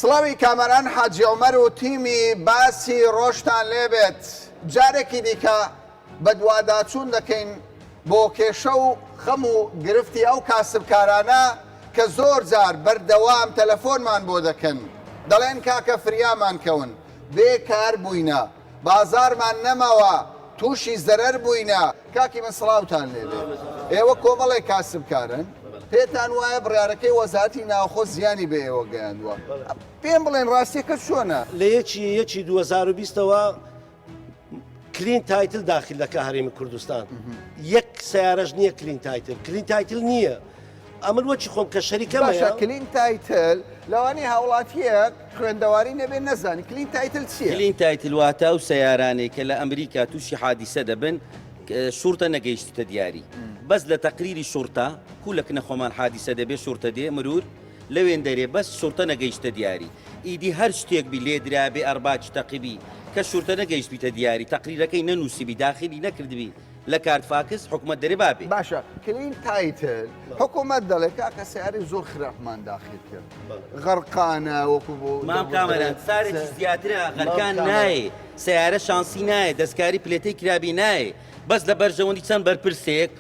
سڵاوی کامەران حاجی عومەر و تیمی باسی ڕۆژتان لێبێت جارێکی دیکە بەدواداچوون دەکەین بۆ کێشە و خەم و گرفتی ئەو کاسبکارانە کە زۆر جار بەردەوام تەلەفۆنمان بۆ دەکەن دەڵێن کاکە فریامان کەون بێ کار بووینە بازاڕمان نەماوە تووشی زەرەر بووینە. کاکی من سڵاوتان لێبێ ئێوە کۆمەڵێک کاسبکارن پێتان وایە بڕیارەکەی وەزارەتی ناوخۆ زیانی بە ئێوە گەیاندووە پێم بڵێن ڕاستیەکە چۆنە؟ لە یەکی یەکی 2020 ەوە clean title داخل دەکا هەرێمی کوردستان یەک سیارەش نییە clean title clean title نییە ئەمن وەکی خۆم کە شەریکەم باشە clean title لەوانی هاوڵاتیەک خوێندەواری نەبێ نەزانی clean title چییە؟ clean title واتە ئەو سەیارانەی کە لە ئەمریکا تووشی حادیسە دەبن شوڕتە نەگەیشتتە دیاری بەس لە تەقریری شوڕتە کو لە کنە خۆمان حادیسە دەبێ شوڕتە دێ مرور لەوێندەرێ بەس شوڕتە نەگەیشتە دیاری ئیدی هەر شتێک بی لێدرابێ ئەرباکی تەقیبی کە شورتە نەگەیشتبیتە دیاری تەقریرەکەی نەنووسیبی داخیلی نەکردبی لە کارت فاکس حکومەت دەرێ با بێ. باشە clean title حکومەت دەڵێ کاکە سەیارەی زۆر خراپمان داخیل کرد غەرقانە وەکو بۆ مام کامەران سارێکی زیاترە غەرکان نایێ سەیارە شانسی نایێ دەستکاری پلێتەی کرابی نایێ بەس لە بەرژەوەندی چەند بەرپرسێک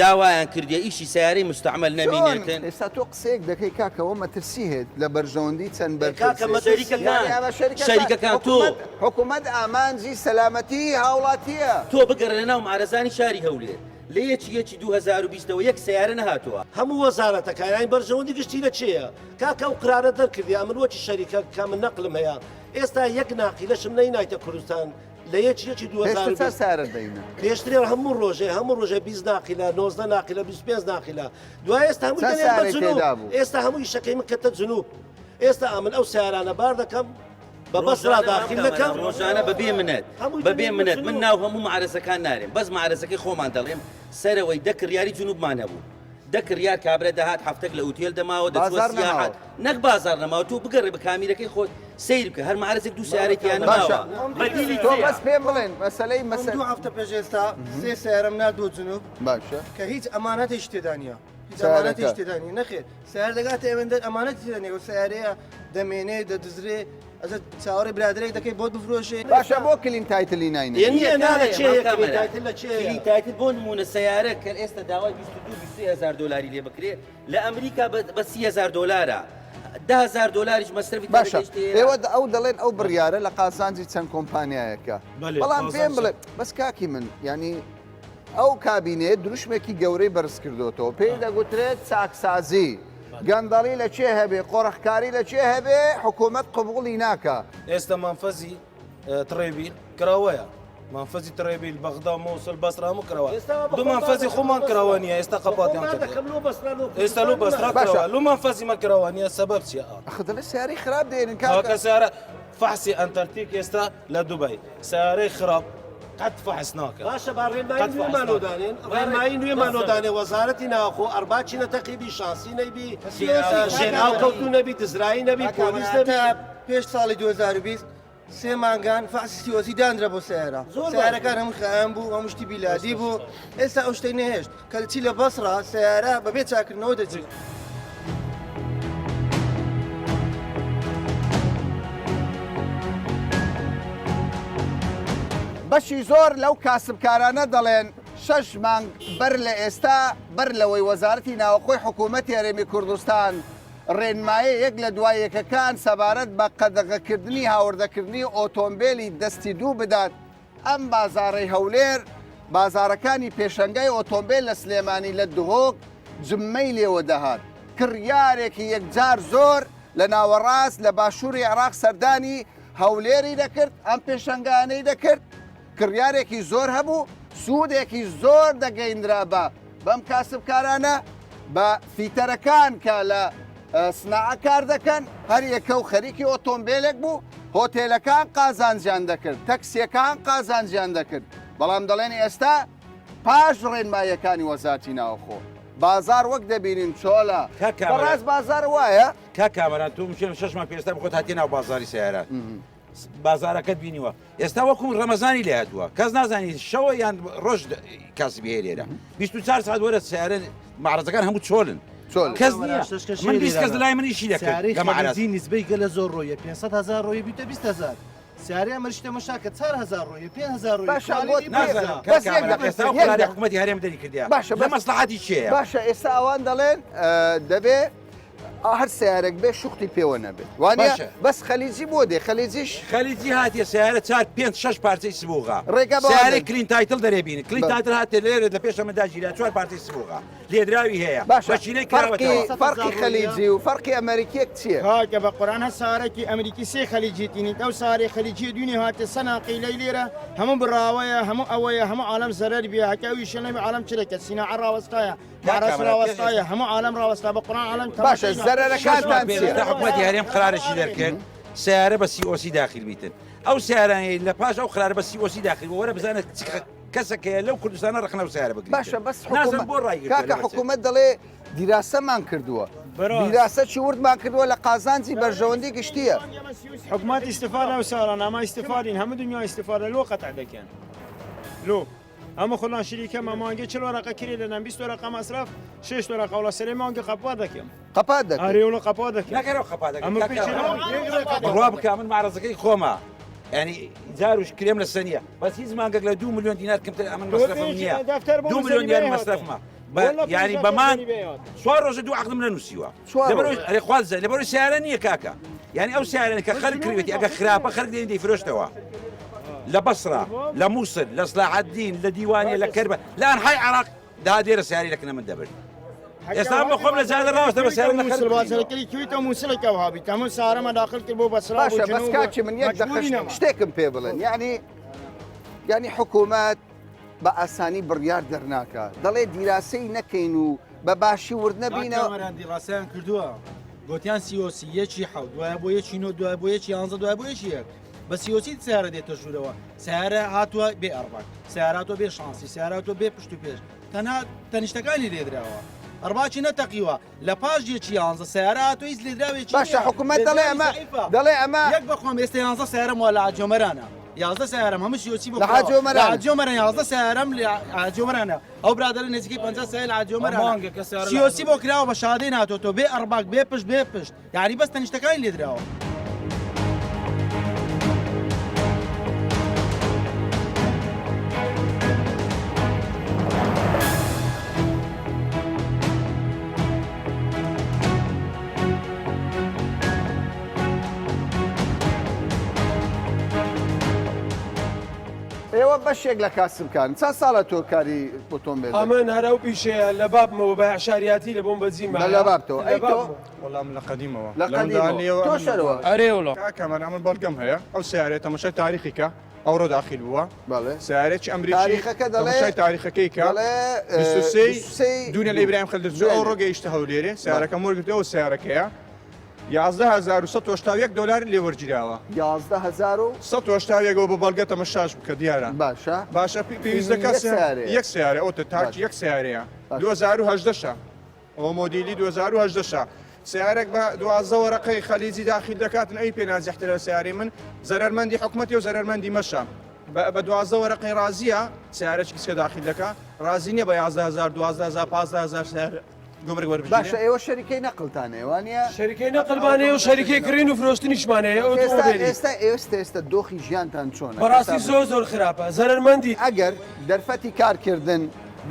داوایان کردیە ئیشی سەیارەی مستعمل نەمینێتن. چۆن ئێستا تۆ قسەیەک دەکەی کاکە ئەوە مەترسی هەیە لە بەرژەوەندی چەند کاکە بەرپرسێک مەترسیەکان یانی ئەمە شەریکەکان شەریکەکان تۆ حکومەت حکومەت ئامانجی سەلامەتی هاوڵاتیە. تۆ بگەڕێ لە ناو معرەزانی شاری هەولێر لە یەکی یەکی 2020 ەوە یەک سەیارە نەهاتووە. هەموو وەزارەتەکان یانی بەرژەوەندی گشتی لە چێیە کاکە ئەو قرارە دەرکردی ئەمن وەکی شەریکە کە من نەقلم هەیە ئێستا یەک ناقیلەشم نەینایتە کوردستان لە یەکی یەکی پێشتر چەند 2020 سەیارەت دەینا؟ پێشتر هەموو ڕۆژێ هەموو ڕۆژێ 20 ناقیلە 19 ناقیلە 25 ناقیلە دوای ئێستا هەمووی چەند دەنێن بە سەیارەی جنوب تێدا بوو؟ ئێستا هەموو ئیشەکەی من کەتە جنوب ئێستا ئەمن ئەو سیارانە بار دەکەم بە بەسرا ڕۆژانە مام داخیل کامەران دەکەم ڕۆژانە بەبێ منەت هەمووی بەبێ دەنێن بە منەت من جنوب ناو هەموو معرەزەکان نارێم بەس معرەزەکەی خۆمان دەڵێم سەرەوەی دە کڕیاری جنوبمان هەبوو دە کڕیار کابرا دەهات هەفتەک لە ئوتێل دەماوە دەچووە بازاڕ سیاحەت نەماوە. نەک بازاڕ نەماوە تۆ بگەڕێ بە کامیرەکەی خۆت سەیر بکە هەر معرەزێک دوو سیارەی تیا باشە نەماوە بەدیلی تۆ چییە؟ بەس پێم بڵێن مەسەلەی ئەم مەسەل دوو هەفتە پێش ئێستا سێ سیارەم نارد بۆ جنوب باشە کە هیچ ئەمانەتێکی تێدا نییە هیچ سیارەکە. ئەمانەتێکی تێدا نییە نەخێر سیار دەگاتە ئێوەندەر ئەمانەتی تێدا نییە و سیارەیە دەمێنێ دەدزرێ ئەجە چاوەڕێی برادەرێک دەکەی بۆت بفرۆشێ. باشە بۆ clean title ی ناینێ؟ نییە نا لە مام چێیە clean کامەران title لە چێیە؟ clean title بۆ نموونە سەیارە کە ئێستا داوای 22 23 هەزار دۆلاری لێ بکرێ لە ئەمریکا بە 30 هەزار دۆلارە 10 هەزار دۆلاریش مەسرەفی تا باشە دەگەیشتە ئێرە. ئێوە ئەو دەڵێن ئەو بڕیارە لە قازانجی چەند کۆمپانیایەکە بەلێ بەڵام پێم قازانجە. بڵێ بەس کاکی من یعنی ئەو کابینەیە دروشمێکی گەورەی بەرز کردۆتەوە پێی دەگوترێت چاکسازی گەندەڵی لە کێ هەبێ قۆرخکاری لە کێ هەبێ حکوومەت قبوڵی ناکا. ئێستا مەنفەزی تڕێبیل کراوەیە مەنفەزی تڕێبیل بەغدا مۆسڵ بەسرا هەموو کراوە دوو مەنفەزی خۆمان کراوە نییە ئێستا قەپاتیان کردووە ئێستا لۆ بەسرا کراوە لۆ مەنفەزی مە کراوە نییە سەبەب چییە ئەخ دەڵێ سیارەی خراپ دێنن کاکە کاکە سیارە فەحسی ئەنتەرتیک ئێستا لە دوبەی سیارەی خراپ قەت فەحس ناکە باشە با ڕێنمایی نوێمان لۆ دانێن ڕێنمایی نوێمان لۆ دانێ وەزارەتی ناوخۆ ئەرباچی نەتەقیبی شاسی نەبی ژێر ئاو کەوتوو نەبی دزرایی نەبی پۆلیس نەبی پێش ساڵی 2020 سێ مانگان فەحسی COC دانرا بۆ سیارە سیارەکان هەموو خایەن بوو هەموو شتی بیلادی بوو ئێستا ئەو شتەی نەهێشت کە چی لە بەسڕا سیارە بەبێ چاکردنەوە دەچێت. بەشی زۆر لەو کاسبکارانە دەڵێن شەش مانگ بەر لە ئێستا بەر لەوەی وەزارەتی ناوەخۆی حکوومەتی هەرێمی کوردستان ڕێنمایە یەک لە دوای یەکەکان سەبارەت بە قەدەغەکردنی هاوردەکردنی ئۆتۆمبێلی دەستی دوو بدات ئەم بازاڕەی هەولێر، بازاڕەکانی پێشەنگای ئۆتۆمبێل لە سلێمانی لە دهۆک جممەی لێوە دەهات، کڕیارێکی یەکجار زۆر لە ناوەڕاست لە باشووری عێراق سەردانی هەولێری دەکرد، ئەم پێشەنگایانەی دەکرد، کڕیارێکی زۆر هەبوو، سوودێکی زۆر دەگەیندرا بە بەم کاسبکارانە، بە فیتەرەکان کە لە سناعە کار دەکەن، هەر یەکە و خەریکی ئۆتۆمبێلێک بوو، هۆتێلەکان قازانجیان دەکرد، تەکسییەکان قازانجیان دەکرد، بەڵام دەڵێن ئێستا پاش ڕێنماییەکانی وەزارەتی ناوخۆ. بازاڕ وەک دەبینین چۆلە. کاک کامەران. بەڕاست بازاڕ وایە؟ کاک کامەران تۆ مشێ شەش مانگ پێستا بخۆت هاتیە ناو بازاری سەیارات بازارەکەت بینیوە ئێستا وەکو ڕەمەزانی لێ هاتووە کەس نازانی شەوە یان ڕۆژ کاسبی هەیە لێرە 24 ساعت وەرە سیارە معرەزەکان هەموو چۆلن چۆل کەس نییە من 20 کەس لای من ئیشی دەکرد سیارەی لە معرەز خەلیجی نسبەی گەلە زۆر ڕۆیە 500 هزار ڕۆیە بیتە 20 هزار سیارەی ئەمریکی تەمەشا کە 4000 ڕۆیە 5000 ڕۆیە باشە، کوالیتی بۆت بەرزە. نازانم بەس کاک یەک کامەران دەقیقە، ئێستا ئەو یەک قەراری دەقیقە. حکوومەتی هەرێم دەری کردیە باشە، لە بەس- مەسڵەحەتی کێیە باشە ئێستا ئەوان دەڵێن دەبێ هەر سیارێک بێ شوختی پێوە نەبێت وانە باشە. بەس خەلیجی بۆ دێ خەلیجیش خەلیجی هاتیە سیارە چار پێنج شەش پارچەی سبوغە ڕێگا بەوان سیارەی دەن. clean title دەرێ بینی clean بەڵێ. title هاتێ لێرە لە پێشە مندا گیرا چوار پارچەی سبوغە لێدراوی هەیە باشە مەکینەی فەرقی کراوەتەوە. فەرقی خەلیجی و فەرقی ئەمریکیەک چییە؟ کاکە بە قورئان هەر سارەکی ئەمریکی سێ خەلیجی تینیت ئەو سارەی خەلیجیە دوینێ هاتێ سەناقی لەی لێرە هەموو بڕاوەیە هەموو ئەوەیە هەموو عالەم زەرەر بیە هەکە ئەو ئیشە نەبی عالەم چ دەکەت سیناعە ڕاوەستایە مەعرەز ڕاوەستایە هەموو عالەم ڕاوەستا بە قورئان عالەم باشە زەرەرەکانتان چییە؟ ئێستا حکومەتی هەرێم قرارێکی دەرکرد سیارە بە COC داخل بیتن ئەو سیارانەی لە پاش ئەو قرارە بە COC داخل بوو وەرە بزانە چ کەسێک هەیە لەو کوردستانە ڕەخنە ئەو سیارە بگریتن باشە بەس نازانم حکومەت بۆ ڕایگرتووە کاکە لەبەر چ. حکومەت دەڵێ دیراسەمان کردووە دیراسە چی وردمان کردووە لە قازانجی بەرژەوەندی گشتیە. حکومەت ئیستفادە و ساران ئەمە ئیستفادین هەموو دنیا ئیستفادە لۆ قەتع دەکەن لۆ ئەمە خۆلان شریکە مە مانگێ 40 وەرەقە کرێ دەدەم 20 وەرەقە مەسرەف شش وەرەقە وڵا سەرێ مانگە قەپا دەکەم قەپات دەکەی. ئەرێ وڵا قەپا دەکەم. نەکەرەوە قەپا دەکەم. ئەمە کاکە پێچی بڕوا بکە من معرەزەکەی خۆمە یعنی جاروش کرێم لە سەنیە بەس هیچ مانگێک لە دو ملیۆن دینار کەمتر ئەمن مەسرەفم نییە دو ملیۆن دینار مەسرەفمە یعنی بەمان چوار ڕۆژە دوو عەقدم نەنووسیوە لەبەرەوەی ئەرێ خوا زە لەبەرەوەی سیارە نییە کاکە یعنی ئەو سیارە کە خەڵک کڕیوێتی ئەگە خراپە خەڵک دێن دەیفرۆشتەوە لە بەسرە لە مووسل لە سلاحەدین لە دیوانیە لە کەربە لە ئەنحای عراق دا دێرە سیاری لە کنە من دەبرد ئێستا بە خۆم لە جادە ڕاستە بە سیارە لە خەڵک بازرەکەی کویتە مووسڵێک ئەو هابی تەمو سارەمە داخل کرد بۆ بەسرا باشە بەس کاکی من یەک دەقە شتێکم پێ بڵێن یعنی یعنی حکوومەت بە ئاسانی بڕیار دەرناکا دەڵێ دیراسەی نەکەین و بە باشی ورد نەبینەوە. کاک کامەران دیڕاسەیان کردووە گۆتیان COC یەکی حەوت دوایە بۆ یەکی نۆ دوایە بۆ یەکی یانزە دوایە بۆ یەکی یەک بە COC سیارە دێتە ژوورەوە سیارە هاتووە بێ ئەرباک سیارە هاتووە بێ شانسی سیارە هاتووە بێ پشت و پێش تەنها تەنیشتەکانی لێدراوە ئەرباکی نەتەقیوە لە پاش یەکی یانزە سیارە هاتووە هیچ لێدراوێکی باشە حکوومەت دەڵێ ئەمە دەڵێ ئەمە یەک بەخۆم ئێستا یانزە سیارەم وا لە عاجۆمەرانە یازدە سیارەم هەموو COC بۆ لە حاجۆمەران حاجۆمەران یازدە سیارەم لە حاجۆمەرانە ئەو برادەرە نزیکەی 50 سیارە لە حاجۆمەرانە COC بۆ کراوە بە شادەی ناتۆتەوە بێ ئەرباک بێ پشت بێ پشت یعنی بەس تەنیشتەکانی لێدراوە. ئێوە بەشێک لە کاسبکارن چەند ساڵە تۆ کاری ئۆتۆمبێل دەکەی؟ ئەمن هەر ئەو پیشەیە لە بابمەوە بە شاریاتی لە بۆم بەجی مایە لە بابتەوە ئەی تۆ؟ وەڵا من لە قەدیمەوە لە قەدیمەوە تۆ شەرەوە ئەرێ وڵا کاک کامەران ئەمن بەڵگەم هەیە ئەو سیارەیە تەمەشای تاریخی کە ئەوڕۆ داخیل بووە بەڵێ سیارەیەکی ئەمریکی تاریخەکە دەڵێ تەمەشای تاریخەکەی کە دەڵێ 23 دوونە لە ئیبراهیم خەلیل دەرچوو ئەوڕۆ گەیشتە هەولێرێ سیارەکەم وەرگرتەوە ئەو سیارەکەیە 11181 دۆلار لێ وەرگیراوە. 11181 ئەوە بە بەڵگە تەمەشاش بکە دیارە. باشە. باشە پێویست دەکات یەک سیارەیە. یەک سیارە ئەوتە تاکی یەک سیارەیە 2018 شە. ئەوە مۆدیلی 2018 شە. سیارێک بە 12 وەرەقەی خەلیجی داخیل دەکاتن ئەی پێ نازیحترە لە سیارەی من زەرەرمەندی حکومەتی و زەرەرمەندی مەشە. بە 12 وەرەقەی ڕازیە سیارەکی کچکە داخیل دەکا ڕازی نییە بە 11000 12000 15000 سیارە گومرگ وەربگیرێ. باشە ئێوە شەریکەی نەقلتان هەیە وانە؟ شەریکەی نەقلمان هەیە و شەریکەی کڕین و فرۆشتنیشمان هەیە ئۆتۆمبێلی. ئێستا ئێستا ئێستا دۆخی ژیانتان چۆنە؟ بەڕاستی زۆر زۆر خراپە زەرەرمەندی. ئەگەر دەرفەتی کارکردن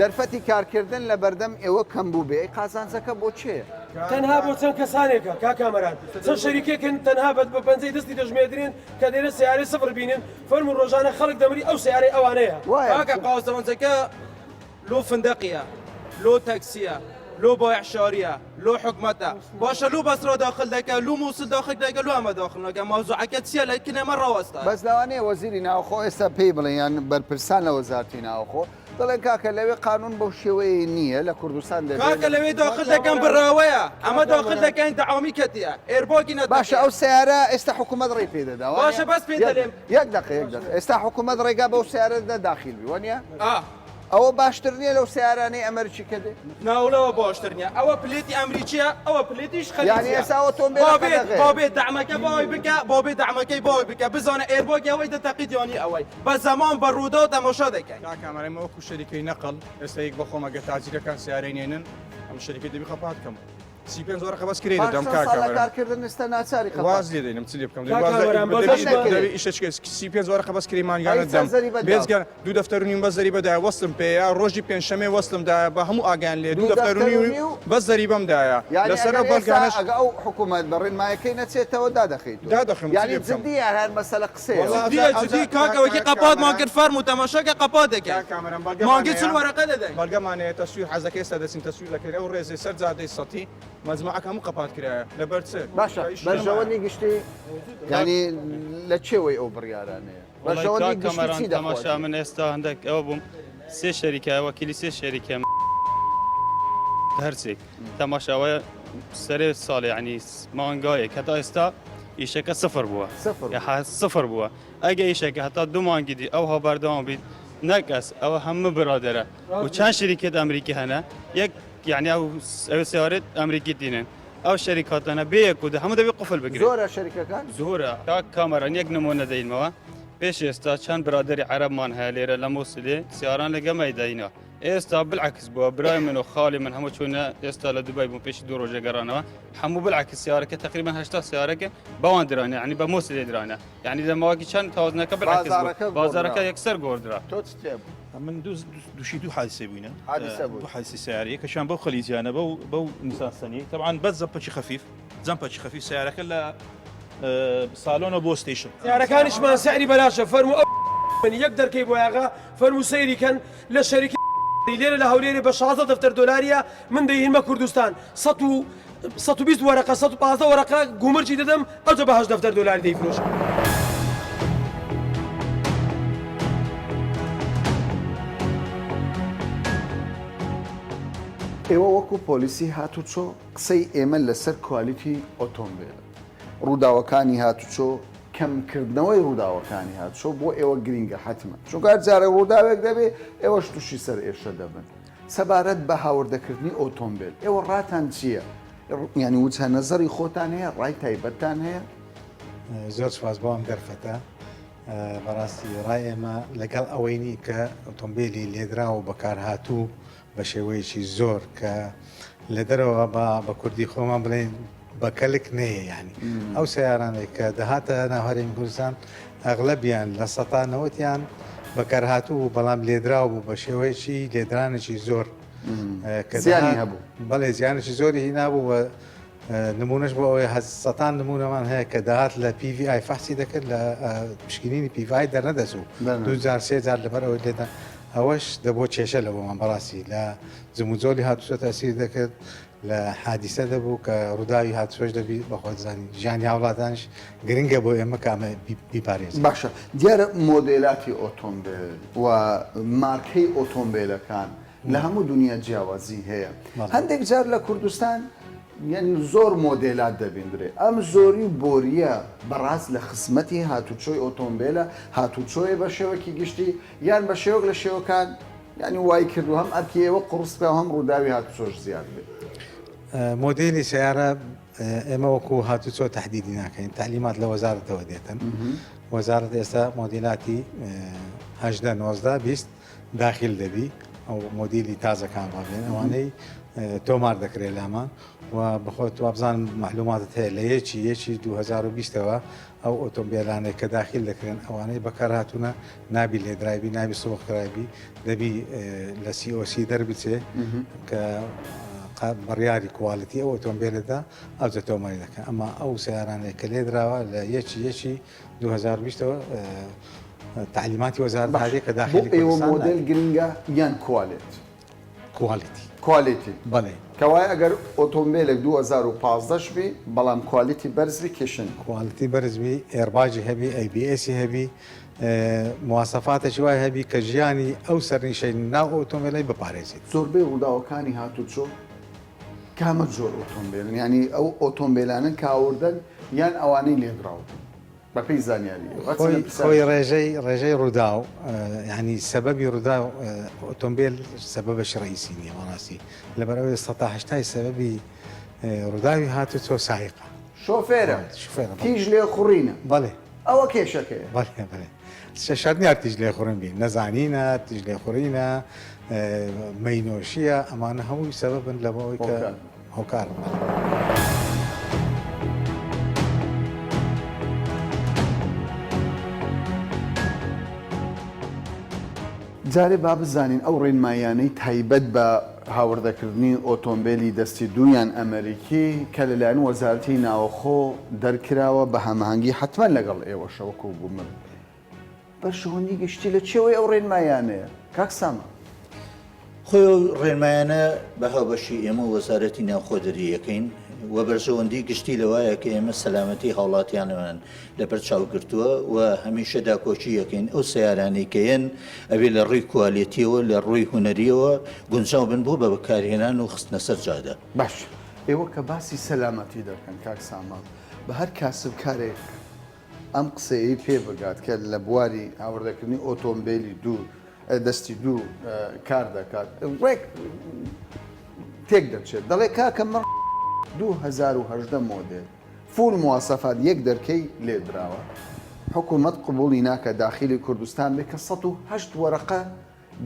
دەرفەتی کارکردن لە بەردەم ئێوە کەم بووبێ ئەی قازانجەکە بۆ کێیە؟ تەنها بۆ چەند کەسانێکە کاک کامەران چەند شەریکێکن تەنها بە پەنجەی دەستی دەژمێردرێن کە دێنە سەیارەی سفر بینن فەرموو ڕۆژانە خەڵک دەمری ئەو سەیارەی ئەوانەیە. کاکە قازانجەکە لۆ فندەقیە لۆ تەکسیە لۆ بایع شاریە لۆ حکومەتە باشە لۆ بەسرا داخل دەکە لۆ موسل داخل دەکە لۆ ئەمە داخل ناکە مەوزوعەکە چیە لە کن ئەمە ڕاوەستا. بەس لەوانەیە وەزیری ناوخۆ ئێستا پێی بڵێن یان بەرپرسان لە وەزارتی ناوخۆ دەڵێن کاکە لەوێ قانون بەو شێوەیەی نییە لە کوردستان دەبێ کاکە لەوێ داخل دەکەن بڕاوەیە ئەمە داخل دەکەن دەعامی کەتیە ئێرباگی نەتەقیە. باشە ئەو سەیارە ئێستا حکوومەت ڕێی پێ دەدا وانیە؟ باشە بەس پێ دەلێم یەک دەقە یەک دەقە ئێستا حکوومەت ڕێگا بەو سەیارە دەدا داخیل بی وانیە؟ ئا. ئەوە باشتر نییە لەو سەیارانەی ئەمەرکی کە دێ؟ ناوڵەوە باشتر نییە ئەوە پلێتی ئەمریکیە ئەوە پلێتیش یانی خەلیجیە ئێستا ئۆتۆمبێلە بابێت قەدەغەیە. بابێت دەعمەکە بای بکە بابێ دەعمەکەی بای بکە بزانە airbag ی ئەوەی دەتەقیت یانی ئەوەی بە زەمان بە ڕووداو تەماشا دەکەین. کاک کامەران ئێمە وەکو شەریکەی نەقڵ ئێستا یەک بەخۆم ئەگەر تاجیرەکان سەیارەی نێنن ئەم شەریکەی دەبی قەپات کەم. 35 وەرەقە بەس کرێ پاش دەدەم چەند کاک ساڵ لە کامەران. کارکردن ئێستا ناچاری قەپات. واز لێ دێنم چ لێ بکەم کاک کامەران بەس دەبی ئیشە چ 35 وەرەقە بەس کرێی مانگانە ئەی چەند دەم زەریبەت داوە؟ بێجگە دوو دەفتەر و نیو بەس زەریبە دایە وەستم پێیە ڕۆژی پێنجشەمێ وەستم دایە بە هەموو ئاگایان لێ دوو دوو دەفتەر و دەفتەر و نیو نیو؟ بەس زەریبەم دایە یانی لەسەر ئەگەر ئەو ئێستا بەڵگانەش ئەگە ئەو حکوومەت بە ڕێنمایەکەی نەچێتەوە دادەخەیت تۆ دادەخەم چ یانی لێ بکەم جدیە هەر مەسەلە قسەیە وەڵا جدیە ئەوجا جدی ئەوجا کاکە کاک وەکی کاک قەپاتمان کامەران کرد فەرموو تەماشاکە قەپات دەکەین کاک کامەران بەڵگەمان مانگی هەیە 40 وەرەقە دەدەین بەڵگەمان هەیە تەسویر حەزەکە ئێستا دەچین تەسویر دەکەین ئەو ڕێزەی سەر جادەی سەتی مەجموعەکە هەموو قەپات کرایە لەبەر چ باشە چونکە ئیش نەمایە بەرژەوەندی گشتی یانی لە چێوەی ئەو بڕیارانەیە وەڵای بەرژەوەندی کاک گشتی کامەران چی تەماشا دەخوازی؟ من ئێستا هەندێک ئەوە بووم سێ شەریکە وەکیلی سێ شەریکە هەرچێک تەماشاوە سەرێ ساڵ یعنی مانگایەک هەتا ئێستا ئیشەکە سفر بووە سفر بووە. یە سفر بووە ئەگە ئیشەکە هەتا دوو مانگی دی ئەوها بەردەوام بیت نەک ئەس ئەوە هەموو برادەرە و چەند شەریکەت ئەمریکی هەنە یەک یعنی ئەو ئەو سیارەت ئەمریکی دینن ئەو شەریکاتانە بێ یەک و دە هەموو دەبێ قفل بگرێت زۆرە شەریکەکان؟ زۆرە کاک کامەران یەک نمونە دەینمەوە پێش ئێستا چەند برادری عەرەبمان هەیە لێرە لە مووسلێ سیاران لەگە مەدەینە ئێستا بالعکس بووە برای من و خاڵی من هەموو چوونە ئێستا لە دوبای بوون پێشی دوو ڕۆژێ گەڕانەوە هەموو بالعکس سیارەکە تقریبا 80 سیارەکە بەوان درانە یعنی بە مووسلێ درانە یعنی لە ماوەکی چەند تاوزنەکە بالعکس بوو. بازاڕەکە بازاڕەکە گۆڕدرا. یەکسەر گۆڕدرا تۆ چت لێ بوو؟ من دوو دووشی دوو حادیسەی بووینە حادیسە بووی. دوو حادیسەی سیارە یەکەشیان بەو خەلیجیانە بەو بەو نیسان سەنی تەبعەن بەس زەپەکی خەفیف جەمپەکی خەفیف سیارەکە لە سالۆنە بۆ ستەیشن سیارەکانیشمان سعری بەلاشە فەرموو ئەو من یەک دەرکەی بۆیاغە فەرموو سەیری کەن لە شەریکەی لێرە لە هەولێرێ بە 16 دەفتەر دۆلاریە من دەیهینمە کوردستان 120 وەرەقە 115 وەرەقە گومرگی دەدەم ئەوجا بە هەشت دەفتەر دۆلاری دەیفرۆشم. ئێوە وەکو پۆلیسی هاتوچۆ قسەی ئێمە لەسەر کوالیتی ئۆتۆمبێلە، ڕووداوەکانی هاتوچۆ، کەمکردنەوەی ڕووداوەکانی هاتوچۆ بۆ ئێوە گرینگە حەتمەن، چونکە هەر جارێک ڕووداوێک دەبێ ئێوەش تووشی سەرئێشە دەبن. سەبارەت بە هاوردەکردنی ئۆتۆمبێل ئێوە ڕاتان چییە؟ یانی وجهە نەزەری خۆتان هەیە، ڕای تایبەتتان هەیە؟ زۆر سوپاس بۆ ئەم دەرفەتە. بەڕاستی ڕای ئێمە لەگەڵ ئەوەی نی کە ئۆتۆمبیلی لێدراو و بەکارهاتوو بە شێوەیەکی زۆر کە لە دەرەوە بە بە کوردی خۆمان بڵێن بە کەلک نەیە یانی ئەو سیارانێک کە دەهاتە ناو هەرێمی کوردستان ئەغلەبیان لە سەتا نەوەتیان بەکارهاتوو بوو بەڵام لێدراو بوو بە شێوەیەکی لێدرانێکی زۆر کە زیانی هەبوو. بەڵێ زیانێکی زۆری هینابوو و نمونەش بۆ ئەوەی هەز سەتان نمونەمان هەیە کە داهات لە PVI فەحسی دەکرد لە پشکنینی PVI دەرنەدەچوو دوو جار سێ جار لەبەر ئەوەی لێدا ئەوەش دەبۆ کێشە لە بۆمان بەڕاستی لە جموجۆلی هاتوچۆ تەسیر دەکرد لە حادیسە دەبوو کە ڕووداوی هاتوچۆش دەبی بەخۆت زانی ژیانی هاوڵاتانش گرنگە بۆ ئێمە کە ئەمە بیپارێزین. باشە دیارە مۆدێلاتی ئۆتۆمبێل و مارکەی ئۆتۆمبێلەکان لە هەموو دونیا جیاوازی هەیە هەندێک جار لە کوردستان یعنی زۆر مۆدێلات دەبیندرێ ئەم زۆری و بۆریە بەڕاست لە خزمەتی هاتوچۆی ئۆتۆمبێلە هاتوچۆیە بە شێوەکی گشتی یان بە شێوەک لە شێوەکان یعنی وای کردو هەم ئەرکی ئێوە قوڕس بکا و هەم ڕووداوی هاتوچۆش زیاد بێ. مۆدێلی سەیارە ئێمە وەکو هاتوچۆ تەحدیدی ناکەین تەعلیمات لە وەزارەتەوە دێتن وەزارەت ئێستا مۆدیلاتی هەژدە نۆزدە 20 داخیل دەبی ئەو مۆدیلی تازەکان ڕابێن ئەوانەی تۆمار دەکرێت لامان و بەخۆت وابزانم معلوماتت هەیە لە یەکی یەکی 2020ەوە ئەو ئۆتۆمبیلانێک کە داخیل دەکرێن ئەوانەی بەکارهاتوونە نابی لێدرایبی نابی سڵخرایبی دەبی لە COC دەربچێ کە بڕیاری quality ئەو ئۆتۆمبیلەدا ئەوجە تۆماری دەکەن ئەمە ئەو سیارانێک کە لێدراوە لە یەکی یەکی 2020 ەوە تەعلیماتی وەزارەت باشە هاتیە کە بۆ داخلی ئێوە کوردستان مۆدێل نابێت. گرنگە یان کوالێت؟ کوالیتی. کوالیتی. بەڵێ. کەوایە ئەگەر ئۆتۆمبێلێک 2015 ش بی بەڵام quality بەرز بی کێشە نیە. quality بەرز بی، airbag ی هەبی، ABS ی هەبی، مواسەفاتێکی وای هەبی کە ژیانی ئەو سەرنیشەی ناو ئەو ئۆتۆمبێلەی بپارێزیت. زۆربەی ڕووداوەکانی هاتوچۆ کامە جۆر ئۆتۆمبێلن؟ یانی ئەو ئۆتۆمبێلانەن کە هاوردەن یان ئەوانەی لێدراو بوون؟ بەپێی زانیاری خۆی ڕێژەی ڕێژەی ڕووداو یعنی سەبەبی ڕووداو ئۆتۆمبیل سەبەبەشی ڕئیسی نییە بەڕاستی لەبەرئەوەی سەتا هەشتای سەبەبی ڕووداوی هاتوچۆ سایقە شۆفێرە تیژ لێ خوڕینە بەڵێ ئەوە کێشەکەیە بەڵێ بەڵێ شەرت نییە تیژ لێ خوڕین بی نەزانینە تیژ لێ خوڕینە مەینۆشیە ئەمانە هەمووی سەبەبن لەوەی کە هۆکارن بەڵێ. جارێ با بزانین ئەو ڕێنماییانەی تایبەت بە هاوردەکردنی ئۆتۆمبێلی دەستی دوو یان ئەمەریکی کە لەلایەن وەزارەتی ناوەخۆ دەرکراوە بە هەماهەنگی حەتمەن لەگەڵ ئێوەشە وەکو گومرگ بەرژەوەندی گشتی لە چێوەی ئەو ڕێنماییانەیە کاک سامان؟ خۆی ئەو ڕێنمایانە بە هاوبەشی ئێمە و وەزارەتی ناوخۆ دەریەکەین و بەرژەوەندی گشتی لەوایە کە ئێمە سەلامەتی هاوڵاتیانمان لەبەر چاو گرتووە و هەمیشە داکۆکی یەکەین ئەو سەیارانەی کە یەن ئەبێ لە ڕووی کوالێتیەوە لە ڕووی هونەریەوە گونجاو بن بۆ بە بەکارهێنان و خستنە سەر جادە. باش ئێوە کە باسی سەلامەتی دەکەن کاک سامان بە هەر کاسبکارێک ئەم قسەیەی پێ بگات کە لە بواری هاوردەکردنی ئۆتۆمبێلی دوو دەستی دوو کار دەکات ڕێک تێک دەچێت دەڵێ کاکە من 2018 مۆدێل full مواسەفات یەک دەرکەی لێ دراوە حکوومەت قبوڵی ناکە داخلی کوردستان بێ کە 108 وەرەقە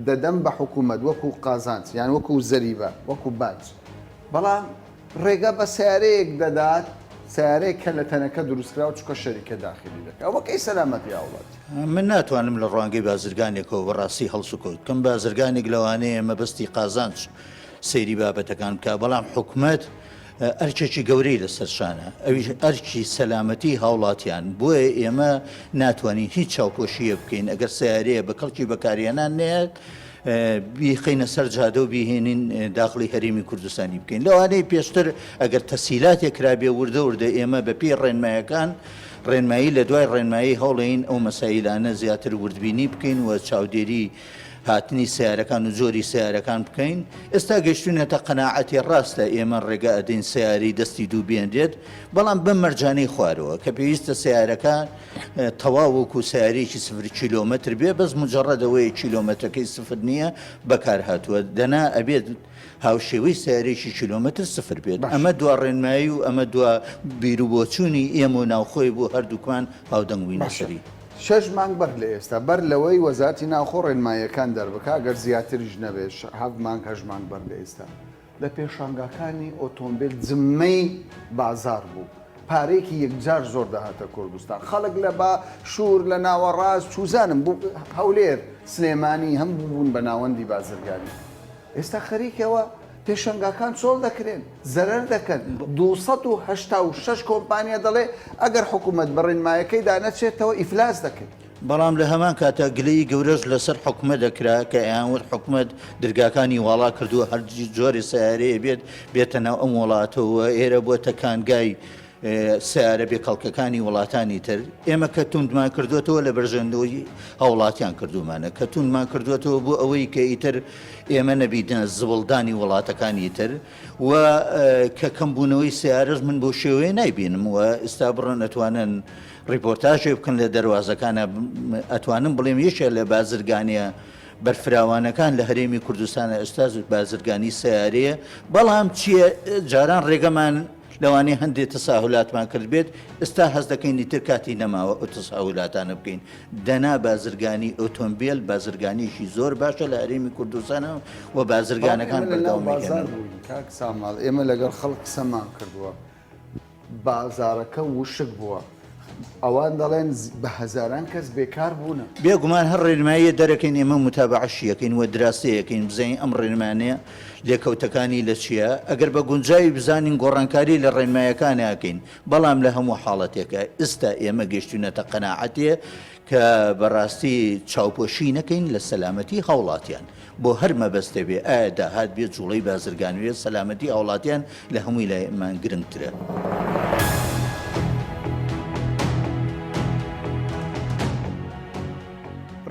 دەدەم بە حکوومەت وەکو قازانج یان وەکو زەریبە وەکو باج بەڵام ڕێگە بە سیارەیەک دەدات سیارەیەک کە لە تەنەکە دروستکراوە چونکە شەریکە داخلی دەکات ئەوە کەی سەلامەتی هاوڵاتی؟ من ناتوانم لە ڕوانگەی بازرگانێکەوە بە ڕاستی هەڵسوکەوت بکەم، بازرگانێک لەوانەیە مەبەستی قازانج سەیری بابەتەکان بکات، بەڵام حکومەت ئەرکێکی گەورەی لەسەر شانە، ئەویش ئەرکی سەلامەتی هاوڵاتیان، بۆیە ئێمە ناتوانین هیچ چاوپۆشییەک بکەین، ئەگەر سەیارەیە بە کەڵکی بەکارهێنان نەیەت بیخەینە سەر جادە و بیهێنین داخڵی هەرێمی کوردستانی بکەین، لەوانەیە پێشتر ئەگەر تەسهیلاتێک کرابێ وردە وردە ئێمە بەپێی ڕێنمایەکان ڕێنمایی لە دوای ڕێنمایی هەوڵەین ئەو مەسایلانە زیاتر وردبینی بکەین و چاودێری هاتنی سەیارەکان و جۆری سەیارەکان بکەین ئێستا گەشتوینەتە قەناعەتی ڕاستە ئێمە ڕێگە ئەدەین سەیارەی دەستی دوو بێنرێت بەڵام بەم مەرجانەی خوارەوە کە پێویستە سەیارەکە تەواو وەکو سەیارەیەکی سفر کیلۆمەتر بێ بەس مجەڕەد ئەوەیە کیلۆمەترەکەی سفر نییە بەکار هاتووە دەنا ئەبێت هاوشێوەی سەیارەیەکی کیلۆمەتر سفر بێت ئەمە دوا ڕێنمایی و ئەمە دوا بیروبۆچوونی ئێمە و ناوخۆی بۆ هەردووکمان هاودەنگ بووینە باشە سەری. شەش مانگ بەر لە ئێستا، بەر لەوەی وەزارەتی ناوخۆ ڕێنماییەکان دەربکا، گەر زیاتریش نەبێت، حەفت مانگ هەشت مانگ بەر لە ئێستا، لە پێشانگاکانی ئۆتۆمبێل جمەی بازاڕ بوو، پارەیەکی یەکجار زۆر دەهاتە کوردستان، خەڵک لە باشوور، لە ناوەڕاست، چوزانم بوو، هەولێر، سلێمانی هەم بووبوون بە ناوەندی بازرگانی. ئێستا خەریکەوە پێشەنگاکان چۆڵ دەکرێن، زەرەر دەکەن، 286 کۆمپانیا دەڵێ ئەگەر حکومەت بە ڕێنمایەکەیدا نەچێتەوە ئیفلاس دەکەین. بەڵام لە هەمان کاتا گلەیی گەورەش لەسەر حکومەت دەکرا کە ئەیانوت حکومەت درگاکانی واڵا کردووە هەر جۆرێ سەیارەیە بێت بێتە ناو ئەم وڵاتەوە ئێرە بۆتە کانگای سەیارە بێ کەڵکەکانی وڵاتانی تر، ئێمە کە توندمان کردووەتەوە لە بەرژەوەندی هاوڵاتیان کردوومانە، کە توندمان کردووەتەوە بۆ ئەوەی کە ئیتر ئێمە نەبینە زبڵدانی وڵاتەکانی تر و کە کەمبوونەوەی سەیارەش من بەو شێوەیە نایبینم و ئێستا بڕۆن ئەتوانن ڕیپۆرتاژێ بکەن لە دەروازەکانە ئەتوانم بڵێم یەکێ لە بازرگانیە بەرفراوانەکان لە هەرێمی کوردستانە ئێستا بازرگانی سەیارەیە بەڵام چییە جاران ڕێگەمان لەوانەیە هەندێ تەساهولاتمان کردبێت، ئێستا هەست دەکەین ئیتر کاتی نەماوە ئەو تەساهولاتانە بکەین، دەنا بازرگانی ئۆتۆمبێل بازرگانییەکی زۆر باشە لە هەرێمی کوردستان و بەڵام بازرگانەکان ئێمە لەناو بەردەوامی بازاڕ هێنن. بووین کاک ساماڵ، ئێمە لەگەڵ خەڵک قسەمان کردووە، بازاڕەکە وشک بووە، ئەوان دەڵێن بە هەزاران کەس بێکار بوونە. بێگومان هەر ڕێنماییە دەرەکەین ئێمە موتابەعەشی ئەکەین و دراسەی ئەکەین بزانین ئەم ڕێنمانەیە لێکەوتەکانی لە چییە ئەگەر بە گونجاوی بزانین گۆڕانکاری لە ڕێنمایەکان ئەکەین بەڵام لە هەموو حاڵەتێکا ئیستا ئێمە گەیشتوینەتە قەناعەتێ کە بەڕاستی چاوپۆشی نەکەین لە سەلامەتی هاوڵاتیان بۆ هەر مەبەستێ بێ ئایا داهات بێ جوڵەی بازرگانی بێ سەلامەتی هاوڵاتیان لە هەمووی لایمان گرنگترە.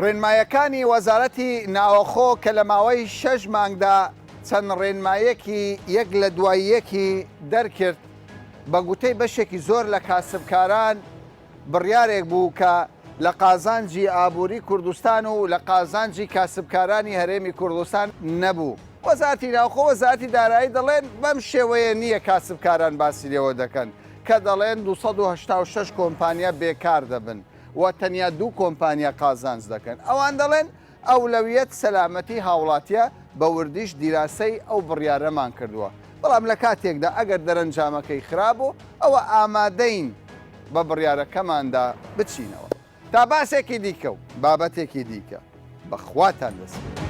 ڕێنمایەکانی وەزارەتی ناوەخۆ کە لە ماوەی شەش مانگدا چەند ڕێنمایەکی یەک لە دوای یەکی دەرکرد، بە گوتەی بەشێکی زۆر لە کاسبکاران. بڕیارێک بوو کە لە قازانجی ئابووری کوردستان و لە قازانجی کاسبکارانی هەرێمی کوردستان نەبوو. وەزارەتی ناوخۆ وەزارەتی دارایی دەڵێن بەم شێوەیە نییە کاسبکاران باسی لێوە دەکەن کە دەڵێن 286 کۆمپانیا بێکار دەبن و تەنیا دوو کۆمپانیا قازانج دەکەن. ئەوان دەڵێن ئەولەویەت سەلامەتی هاوڵاتیە، بە وردیش دیراسەی ئەو بڕیارەمان کردووە، بەڵام لە کاتێکدا ئەگەر دەرەنجامەکەی خراپ بوو ئەوە ئامادەین بە بڕیارەکەماندا بچینەوە. تا باسێکی دیکە و بابەتێکی دیکە بە خواتان دەسپێرم.